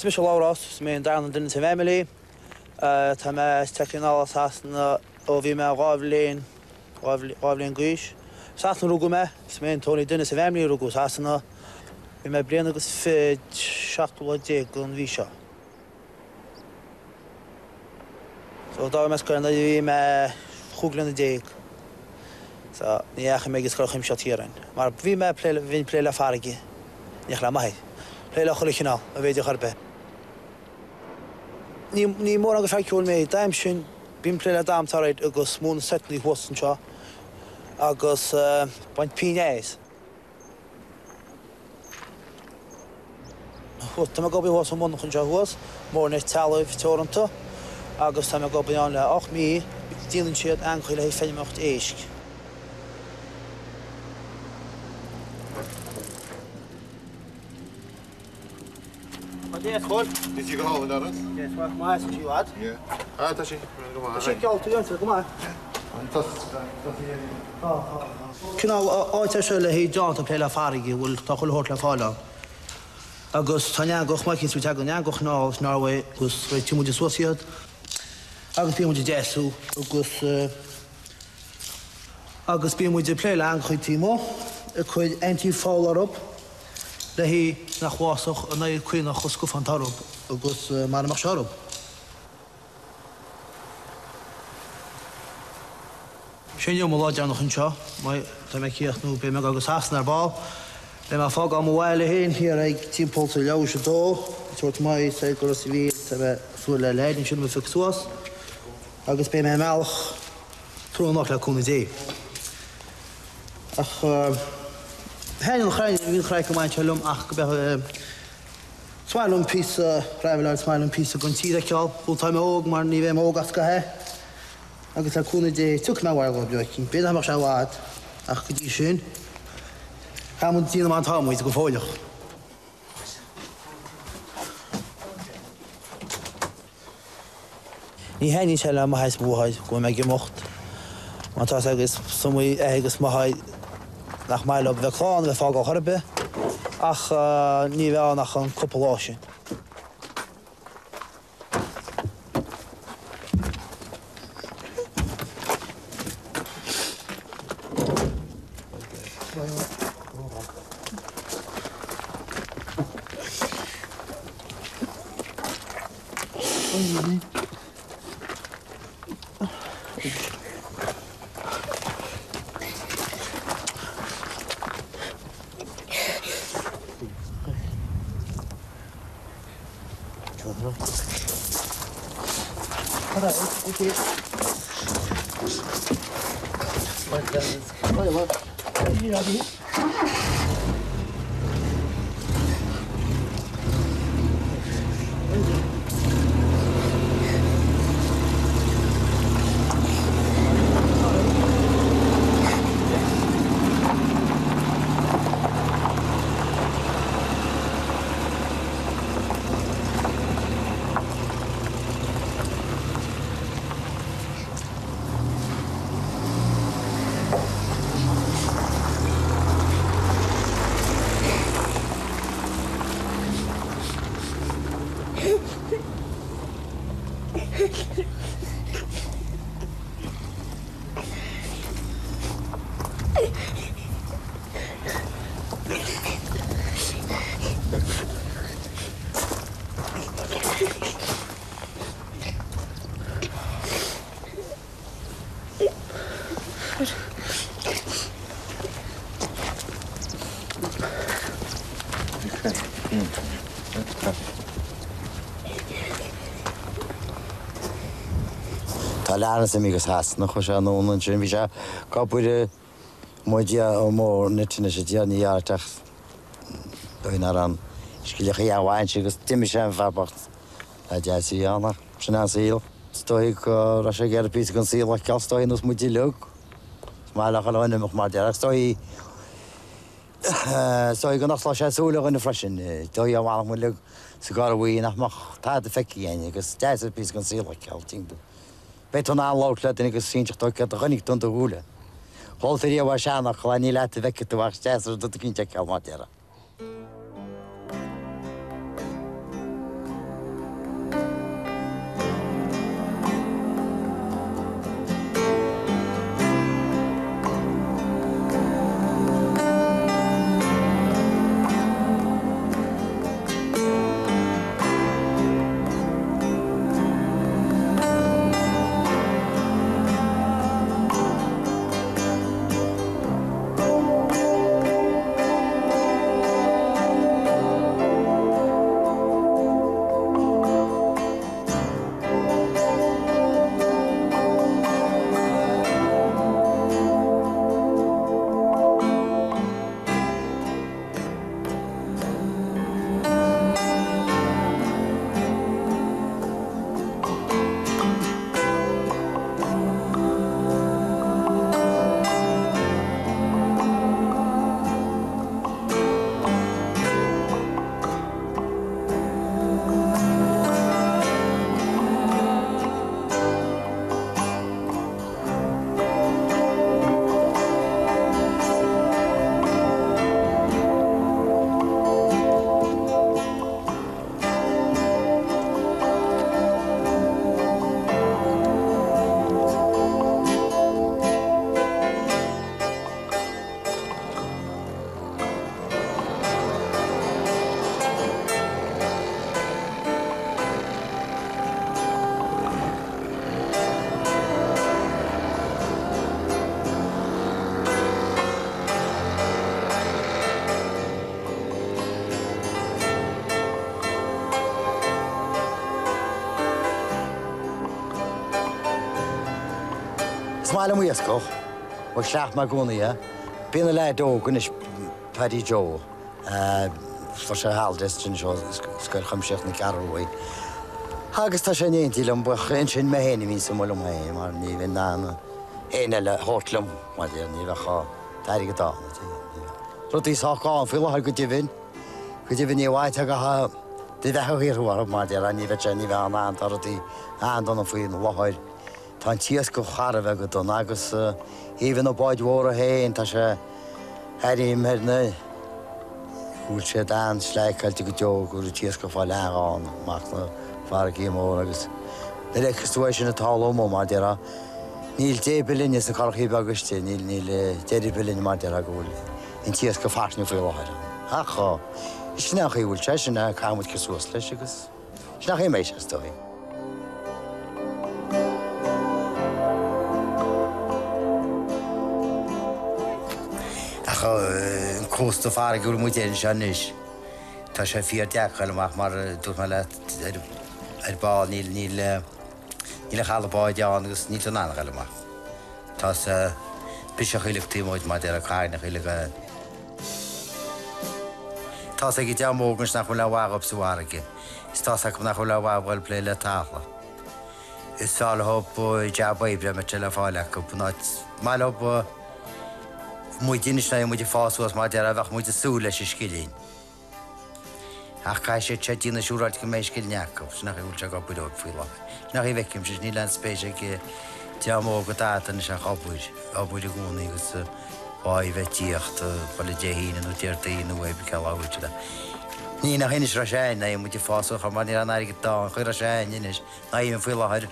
Is mise Labhrás, is mé an darna duine sa bhfamily. Tá mé tagtha anall as Sasana ó bhí mé 2 bhliain, 2 bhliain d'aois. Sasana a rugadh mé, is mé an t-only duine sa bhfamily a rugadh i Sasana. Bhí mé bliain agus 17 lá an mhí seo. So d'fhág mé scoil nuair a bhí mé 15 bliana. So ní dheachaigh mé ag an scoil Chuimsitheach Chiaráin mar bhí mé ag plé, bhínn ag plé le farraige, ní le m'athair. Plé le chuile chineál, a bhféidir chor ar bith. Ní, ní mórán go fear ceoil mé. D'am sin, bím ag plé le dam alright agus múineadh setannaí thuas anseo agus baint pinn as. Tá mé ag obair thuas i monarcha anseo thuas, Morenet Talamh Teoranta, agus tá mé ag obair ann le 8 mí. Déanann siad eangacha le haghaidh feirmeoireacht éisc. Tá sí go hálainn, Aras. Maith is í bhfad. Ah, tá sí. Go maith. Tá sí geallta déanta go maith. Cineál áit é seo le haghaidh dánta plé le farraige, bhfuil tá chuile shórt le fáil ann. Agus tá an eangach, má chíonn tú tagann an eangach anall as Norway agus réitíonn muid suas iad agus bíonn muid ag deasú agus agus bíonn muid ag plé le eangachaí taobh amuigh, ag cur anti-foul orthu. Le haghaidh nach bhfásfadh an oighear caonach is scafánta orthu agus mara mbeadh sé orthu. Sé inniu mo lá deireanach anseo, mar tá mé ag críochnú, beidh mé ag dul go Sasana ar ball. Beidh mé ag fágáil mo bhaile féin thiar ag timpeall sa leathuair tar éis a dó, ag tabhairt m'aghaidh soir go Ros a' Mhíl, tá mé ag súil le leaid ansin a phiocadh suas agus beidh mé i mbealach tráthnóna anocht le cúnamh Dé. Ach thaitnigh an chraic, bhí an chraic go maith anseo liom ach go beadh, is maith liom píosa traveláil, is maith liom píosa den tír a fheiceáil. Bhuel tá mé óg mar ní bheidh mé óg ach go he agus le cúnamh Dé tiocfaidh mé abhaile lá breoite. B'fhéidir nach mbeadh sé i bhfad ach go dtí sin, caithfidh muid déanamh mar atá muid go fóilleach. Ní thaitníonn sé le m'athair is mo mháthair go bhfuil mé ag imeacht mar tá 's acu is iomaí athair agus máthair nach maith leo bheith clann a bheith fágáil chor ar bith ach ní bheidh ann ach an cúpla lá sin. Tá Laurence imithe go Sasana, chuaigh sé anonn ansin, bhí sé ag obair i Morenet anois a deir ní dhearc ach dóigh nach raibh an scil a bhain sé agus d'imigh sé an fear bocht le deas a dhéanamh ach sin é an saol. Is dóigh go raibh sé ag iarraidh píosa den saol a fheiceáil, is dóigh nós muid uilig. Is maith le chuile dhuine imeacht mar deir ach is dóigh is dóigh go n-osclódh sé súile dhuine freisin. Is dóigh dá bhfanfadh muid uilig sa gCorrmhaí nach mbeadh tada feicthe againn agus is deas píosa den saol a fheiceáil timpeall. Beidh tú in ann labhairt le duine agus inseacht dó céard a chonaic tú in do shúile. Chuala tú riamh an seanfhocal ní leat a bhfeicfidh tú ach is deas rud eicínt a fheiceáil mar déarfá. Is maith liom iascach, bhuel chleacht mé i gcónaí é. Bíonn an leaid óg anois, Paddy Joe, fuair sé holidays anois ó Scoil Chuimsitheach na Ceathrún Rua agus tá sé in éindí liom, bhuel ansin mé féin a bhíonns amuigh liom féin mar ní bheinn in ann éinne eile a thabhairt liom, mar ní bheadh an t-airgead ann. Rudaí sách gann faoi láthair go deimhin, go deimhin ní bhfaighteá ach do bheatha a shaothrú orthu, mar déarfá, ní bheadh sé, ní bheadh in ann, tá rudaí an-dona faoi láthair. Tá an t-iascach thar a bheith go dona agus even na báid mhóra féin, tá sé, airím ar na, go bhfuil siad an-sleaiceáilte go deo, go bhfuil an t-iascach ag fáil an-ghann amach sna farraigí móra agus nuair a fheiceas tú é sin ag tarlú amuigh, mar déarfá, níl dé ar bith linne sna curachaí beaga istigh, níl, níl dé ar bith linne mar déarfá go bhfuil an t-iascach fairsinge faoi láthair ann. Ach sin é an chaoi a bhfuil sé, sin é, caithfidh muid cur suas leis agus. Sin é an chaoi a mbeidh sé, is dóigh. Ach an cósta farraige a bhfuil muid air anseo anois, tá sé fíor deacair a ghoil amach mar a dúirt mé leat ar ball, níl, níl, níl a chaladh báid ann agus níl tú in ann a ghoil amach. Tá sé biseach uilig taobh amuigh mar a déarfá carnach uilig. Tá's ag an dream óg anois nach bhfuil aon mhaith dhóibh sa bhfarraige. Is tá's acu nach bhfuil aon mhaith dhul plé le talamh. Is fearr leo jab oibre a mbeadh sé le fáil acu in áit maith leo muid anois ná muid ag fás suas mar déarfá bheadh muid ag súil leis an scilling. Ach caithfidh siad seo déanamh siúráilte go mbeidh scilling acu. Sin é an chaoi a bhfuil sé ag obair dóibh faoi láthair. Sin é an chaoi a bhfeicimse, níl aon spéis ag dream óg i dtada anois ach obair, obair i gcónaí agus pá a bheith ag tíocht chuile Dé hAoine nó Déardaoin nó pé lá a bhfuil siad. Ní nach ionadh raibh sé a'inn ná muid ag fás suas mar ní raibh an airgead ann, chaoi raibh sé a'inn anois ná even faoi láthair.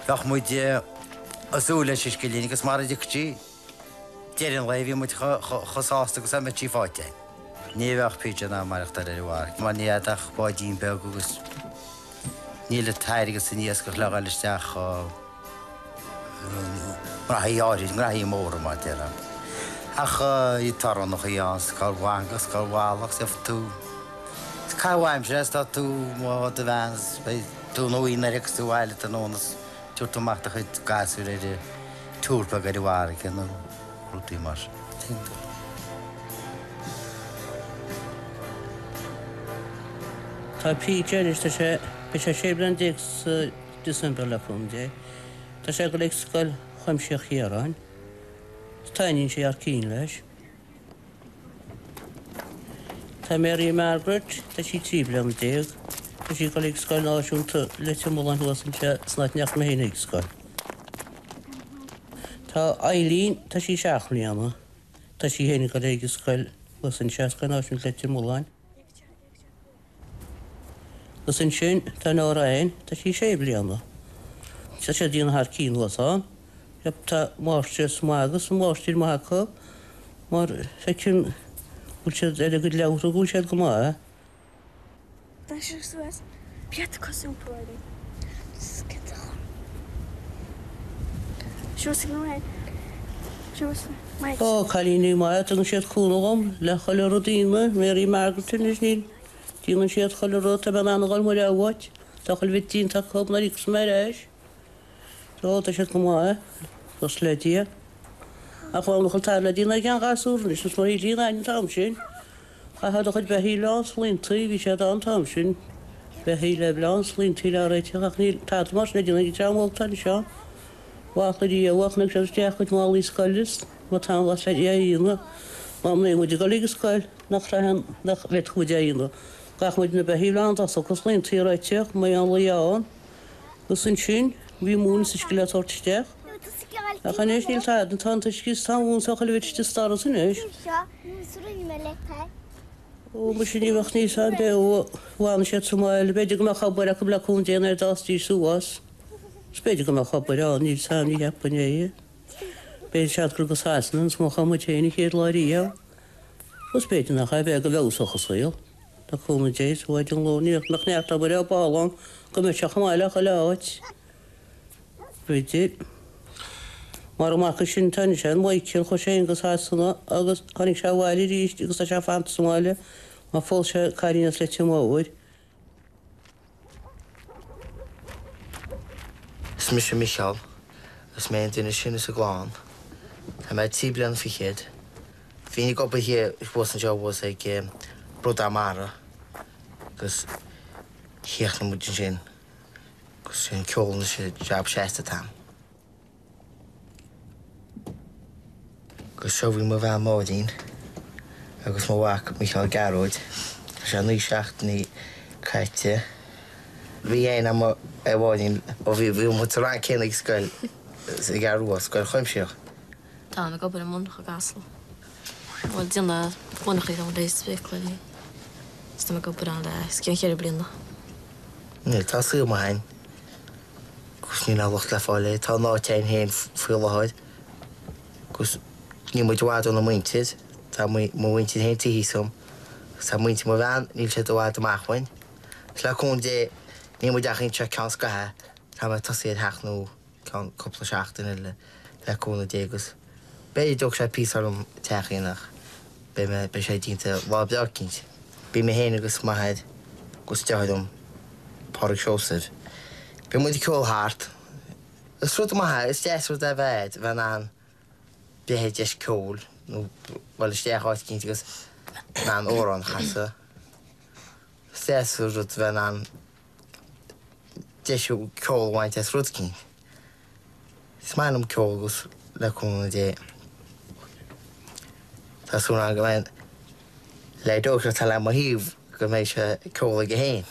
Bheadh muid ag súil leis an scilling agus mara dtiocfadh sí deireadh an lae bhí muid chomh sásta agus dá mbeadh sí faighte a'inn. Ní bheadh PJ in ann maireachtáil ar an bhfarraige mar ní fheadfadh ach báidín beag agus níl an t-airgead san iascach le dhul isteach i ngraithí áirid, ngraithí móra mar a déarfá. Ach tá ronnachaí ann, 's corrmhangacht 's corrbhealach 's gheobhaidh tú caitheamh aimsire is tá tú amuigh do bhean 's beidh tú ina luí nuair a thiocfas tú abhaile tráthnóna 's tabharfaidh tú amach do chuid gasúir ar tour beag ar an bhfarraige nó rudaí mar sin. Tuigeann tú. Tá PJ anois, tá sé, beidh sé 16 bliana sa December le cúnamh Dé. Tá sé ag dul ag Scoil Chuimsitheach Chiaráin. Taitníonn sé thar cinn leis. Tá Mary Margaret, tá sí 13 bliana. Tá sí ag dul ag Scoil Náisiúnta Leitir Mealláin thuas anseo san áit a ndeachaigh mé féin ag scoil. Tá Eileen, tá sí 7 mbliana. Tá sí féin ag dul ag scoil thuas anseo, Scoil Náisiúnta Leitir Mealláin. Agus ansin tá Nóra Ann, tá sí sé bliana. Tá siad ag déanamh thar cinn thuas ann. Yep, tá máistreas maith agus máistir maith acu mar feicim go bhfuil siad ar a gcuid leabhartha go bhfuil siad go maith. Tá sé suas. Pieta cosúil Ó, cailíní maithe, tugann siad cúnamh dhom le chuile rud a dhéanamh, Mary Margaret anois níl, déanann siad chuile rud, tá mé in ann a dhul mo rogha áit, tá chuile bhit déanta acu nuair a thiocfas mé ar ais. Ó, tá siad go maith, buíochas le Dia. Ach bhuel, nach bhfuil tada le déanamh ag an ghasúr anois, is mar shíltí an aithne an t-am sin. Chaithfeá do chuid beithígh le sloinnte, bhí siad ann an t-am sin, beithígh le bleán, sloinnte le réiteach ach níl tada mar sin le déanamh ag an dream óg atá anseo. Bhacla Dia, bhachnaigh siad isteach a gcuid málaí scoile is má tá an bhas le é a dhéanamh, má mbeidh muid ag dul ag an scoil nach raibh an, nach bhféadfadh muid é a dhéanamh. Gach muid na beithígh le an dtosach agus sloinnte a réiteach, mbeidh an lao ann agus ansin bhí móin is uisce le tabhairt isteach. Ach anois níl tada, tá an t-uisce is tá an mhóin sách uile istigh sa doras anois. Ó, muise ní bheadh níos ann beo bhfanadh siad sa mbaile. B'fhéidir go mbeadh obair acu le cúnamh Dé nuair a d'fhásfaidís suas. Is b'fhéidir go mbeadh obair ann, níl 's a'm, ní cheapfainn é. B'fhéidir seans gur go Sasana an smóchadh muid féin an chéad lá riamh. Agus b'fhéidir nach é, b'fhéidir go bhfeabhsódh an saol. Le cúnamh Dé, sa mhaidin ló, ní bheadh neart obair ar ball ann go mbeadh sé chomh maith le chuile áit. B'fhéidir. Mar an mac sin tá anois ann, Michael, chuaigh sé féin go Sasana agus tháinig sé abhaile arís agus tá sé fanta sa mbaile mar phós sé cailín as Leitir Móir. Is mise Micheál. Is mé an duine is sine sa gclann. Tá mé 3 bliana fichead. Bhínn ag obair thiar thuas anseo thuas ag Bradán Mara agus chríochnaigh muid ansin agus sin ceol anois an jab seasta atá a'm. Agus seo í mo bhean Máirín agus mo mhac Mícheál Gearóid. Tá sé 9 seachtainí caite. Bhí aithne agam ar Mháirín ó bhí bhí muid sa rang céanna ag scoil sa gCeathrú Rua, scoil chuimsitheach. Táim ag obair i monarcha i gCasla. Bhuel, déanamh monarcha ar an léas spéacláirí. Is táim ag obair ann le os cionn cheithre bliana. Níl, tá saol maith a'inn. Agus níl aon locht le fáil air. Tá an áit a'inn féin faoi láthair agus níl muid i bhfad óna muintir. Tá mo mhuintir féin taobh thíos dhom agus tá muintir mo bhean, níl siad i bhfad amach uainn. Is le cúnamh Dé níl muid ach anseo ceann scaithimh. Tá mé ag tosaí ar theach nua ceann cúpla seachtain eile le cúnamh Dé agus b'fhéidir dtógfaidh sé píosa orm teach a dhéanamh ach beidh mé, beidh sé déanta lá breá eicínt. Bíonn mé féin agus m'athair agus deartháir liom, Pádraig Seosamh. Bíonn muid ag ceol thart. Is rud maith é, is deas rud é a bheith bheith in ann breith ar deis ceoil nó dul isteach áit eicínt agus in ann amhrán a chasadh. Is deas rud a bheith in ann deis ceol a bhaint as rud eicínt. Is maith liom ceol agus le cúnamh Dé tá súil agam go mbeidh an leaid óg seo atá le mo thaobh go mbeidh sé ceol aige féin.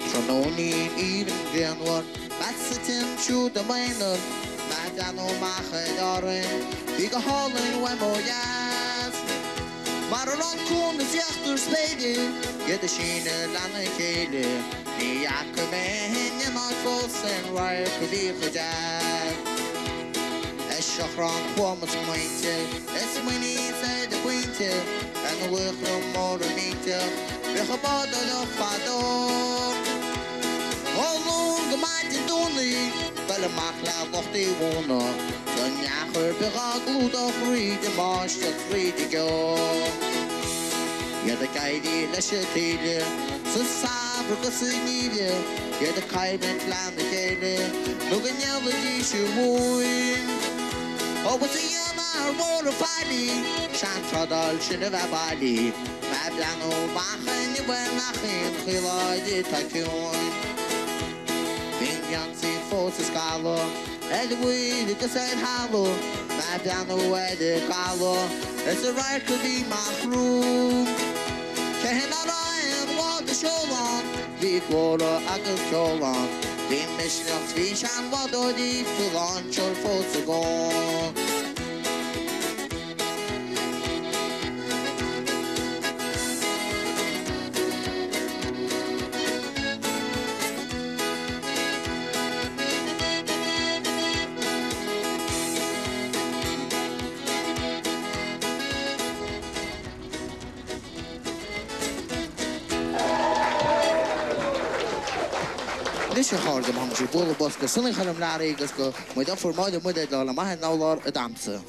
Tráthnóinín aoibhinn grianmhar, Mé suite ansiúd i m'aonar, Mé ag breathnú amach ar Árainn, Bhí go hálainn uaim ó dheas. Mar a raibh an cuan is íochtar spéire, Iad ag síneadh lena chéile, Ní fhaca mé in aon áit fós Aon radharc a bhí chomh deas. Ar seachrán chugam mo smaointe, Is smaoiníos ar an bpointe, Ar na laochra móra millteach, Bhíodh ag bádóireacht leo fadó. Ó Luan go maidin Domhnaigh, Dul amach le lucht Uí Mhóna, 'S an neach ar bith dhá gclúdach thríd an mbáisteach 's thríd an gceo. Iad ag éirí leis an taoille, Sa samhradh agus sa ngeimhreadh, Iad ag coimhlint lena chéile, Nó go n-éalóidís uainn. Ó is a dhéanamh ar mhór an faillí, Sean-trádáil sin a bheith bailí, Mé ag breathnú amach inniu ar nach í an chaoláid atá ciúin. Bhí an geansaí fós ag scalladh ar mhuir agus ar thalamh, Mé ag breathnú ar an gcaladh is an radharc a bhí m'athrú. Cé nach raibh aon bhád ag seoladh ann, bhí glórtha agus ceol ann, Bhí misneach 's bhí seanbhádóirí faoi lán seoil fós i gcónaí. Anois a chairde, má thagann sibh bualadh bos go Sonaí Choilm Learaí agus go Maigh Eo fuair Máire Muiread lá le maith an urlár ag damhsa.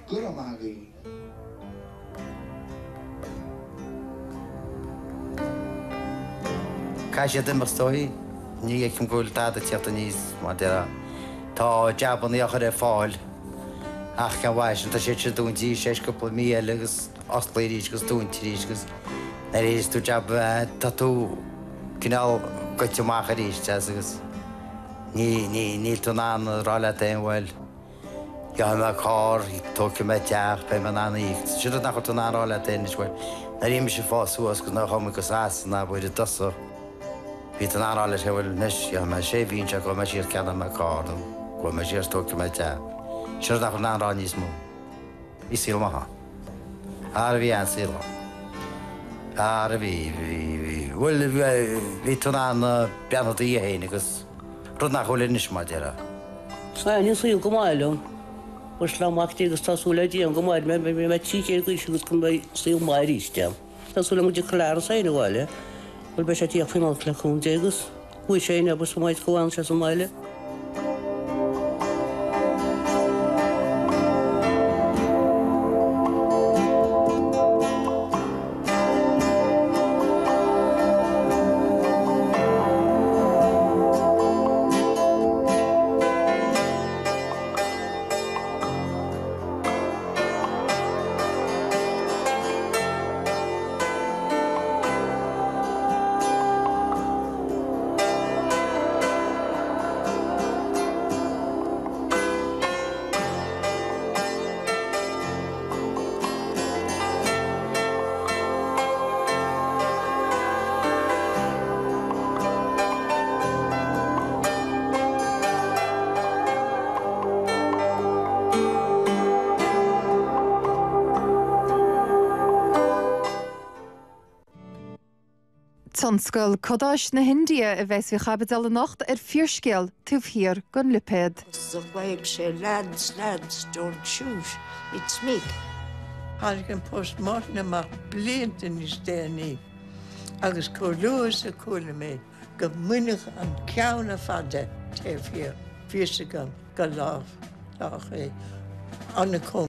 Go raibh maith agaibh. Caithfidh siad imeacht is dóigh. Ní fheicim go bhfuil tada ag tíocht aníos mar a déarfá. Tá jabannaí á chur ar fáil ach cén mhaith sin, tá siad sin dúnta tar éis cúpla mí eile agus osclaithe arís agus dúnta arís agus nuair a fhaigheanns tú jab tá tú cineál goite amach arís as agus ní, ní, níl tú in ann a rá leat féin bhuel, Gheobhaidh mé carr, tógfaidh mé teach, beidh mé in ann íoc. Sin rud nach bhfuil tú in ann a rá leat féin anois, bhuel, nuair a bhí mise ag fás suas agus nuair a chuaigh muid go Sasana, abair i dtosach, bhí tú in ann a rá leat féin, bhuel, anois, gheobhaidh mé sé mhí anseo, gabhfaidh mé siar, ceannóidh mé carr, nó gabhfaidh mé siar, tógfaidh mé teach. Sin rud nach bhfuil in ann a rá níos mó. Bhí saol maith ann. Ara bhí an-saol ann. Ara bhí, bhí, bhí, bhuel, bhí tú in ann breathnú i do dhiaidh féin agus rud nach bhfuil anois, mar a déarfá. Thaitnigh an saol go maith liom. Agus le mac Dé agus tá súil le Dia go mairfidh mé, beidh mé 300 d'aois agus go mbeidh saol maith arís agam. Tá súil agam go dtiocfaidh Lear féin abhaile, bhuel beidh sé ag tíocht faoin Nollaig le cúnamh Dé agus chuaigh sé in obair sa mhaith go bhfanann sé sa mbaile. Tionscal cadáis na hIndia a bheas faoi chaibidil anocht ar Fíorscéal taobh thiar den lipéad. Agus ghlaoigh sé lads, lads, don't shoot, it's Mick. Tháinig an post mortem amach blianta níos déanaí agus chomh luath is a chuala mé go mbaineadh an ceann ar fad de taobh thiar, bhí fhios agam gur laoch é. Ana.